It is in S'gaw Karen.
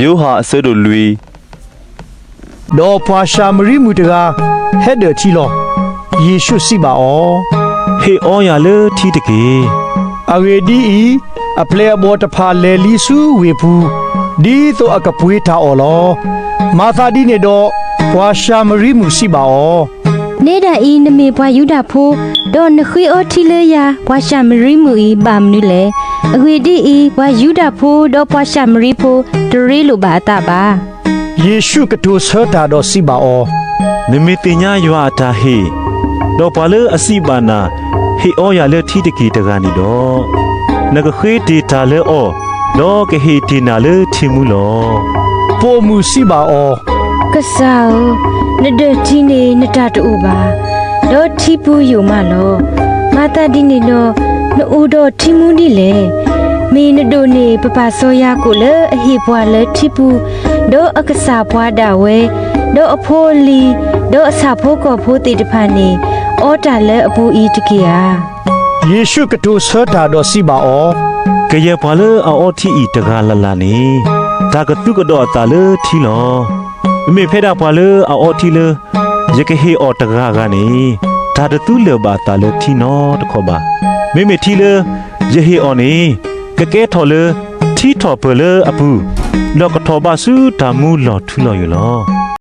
ယိၤဟၣ်အဆၢဒိၣ်လွံၢ်. ဒီးပှၤၡၤမရံမုၣ်တဂၤ ဟဲဒၢၣ်ထံလီၤ. ယ့ၣ်ၡူးစံးဘၣ်အီၤ, ဟ့ၣ်အီယၣ်လၢထံတက့ၢ်. အဂ့ၢ်ဒ်အံၤ, အပျဲၢ်အဘီၣ်တဖၣ်လဲၤလံဆူဝ့ၢ်ပူၤ, ဒ်သိးအကပှ့ၤတၢ်အီၣ်လီၤ. မၤသးဒ်န့ၣ်ဒီး, ပှၤၡၤမရံမုၣ်စံးဘၣ်အီၤ, နဲဒၣ်အံၤ နမ့ၢ်ပှၤယူဒၤဖိ, ဒီးနဃ့အီထံလၢယၤ ပှၤၡၤမရံမုၣ်အံၤ ဘၣ်မနုၤလဲၣ်. အဂ့ၢ်ဒ်အံၤ, ပှၤယူဒၤဖိဒီးပှၤၡၤမရံဖိ တရ့လိာ်ဘၣ်အသးဘၣ်. ယ့ၣ်ၡူးကတိၤဆၢတၢ်ဒီးစံးဘၣ်အီၤ, နမ့ၢ်သ့ၣ်ညါယွၤအတၢ်ဟ့ၣ်, ဒီးပှၤလၢအစံးဘၣ်နၤ, ဟ့ၣ်အီယၣ်လၢထံတက့ၢ်တဂၤန့ၣ်ဒီး, နကဃ့တ့ၢ်တၢ်လၢအီၤ, ဒီးကဟ့ၣ်တ့ၢ်နၤလၢထံမူလီၤ. ပိာ်မုၣ်စံးဘၣ်အီၤ, ကစၢ်ဧၢ, နဒၢၣ်ထံန့ၣ်နတၢ်တအိၣ်ဘၣ်, ဒီးထံပူၤယိာ်မးလီၤ. မၤသးဒ်န့ၣ်ဒီး, နအိၣ်ဒီးထံမူဒ်လဲၣ်. မ့ၢ်နဒိၣ်န့ၢ်ပပၢ်စီၤယၤကိာ်လၢအဟ့ၣ်ပှၤလၢထံပူၤ, ဒီးအကစၢ်ပှၤဒၣ်ဝဲ, ဒီးအဖိအလံၤ, ဒီးအဆၣ်ဖိကီၢ်ဖိသ့ၣ်တဖၣ်န့ၣ်, အီတၢ်လၢအပူၤအံၤတက့ၢ်ဧါ. ယ့ၣ်ၡူးကတိၤဆၢတၢ်ဒီးစံးဘၣ်အီၤ, ကယဲၢ်ပှၤလၢအအီထံအံၤတဂၤလၢ်လၢ်န့ၣ်, တၢ်ကသူကဒီးအသးလၢထံလီၤ. မ့မ့ၢ်ဖဲဒၣ်ပှၤလၢအအီထံလၢ ယကဟ့ၣ်အီၤတဂၤဂၤန့ၣ်, တၢ်တသူလၢာ်ဘၣ်အသးလၢထံနီတခီဘၣ်. မ့မ့ၢ်ထံလၢယဟ့ၣ်အီၤန့ၣ်, ကကဲထီၣ်လၢထံထီၣ်ပၢၢ်လၢအပူၤ, ဒီးကထီၣ်ဘၣ်ဆူတၢ်မူလီၤထူလီၤယိာ်လီၤ.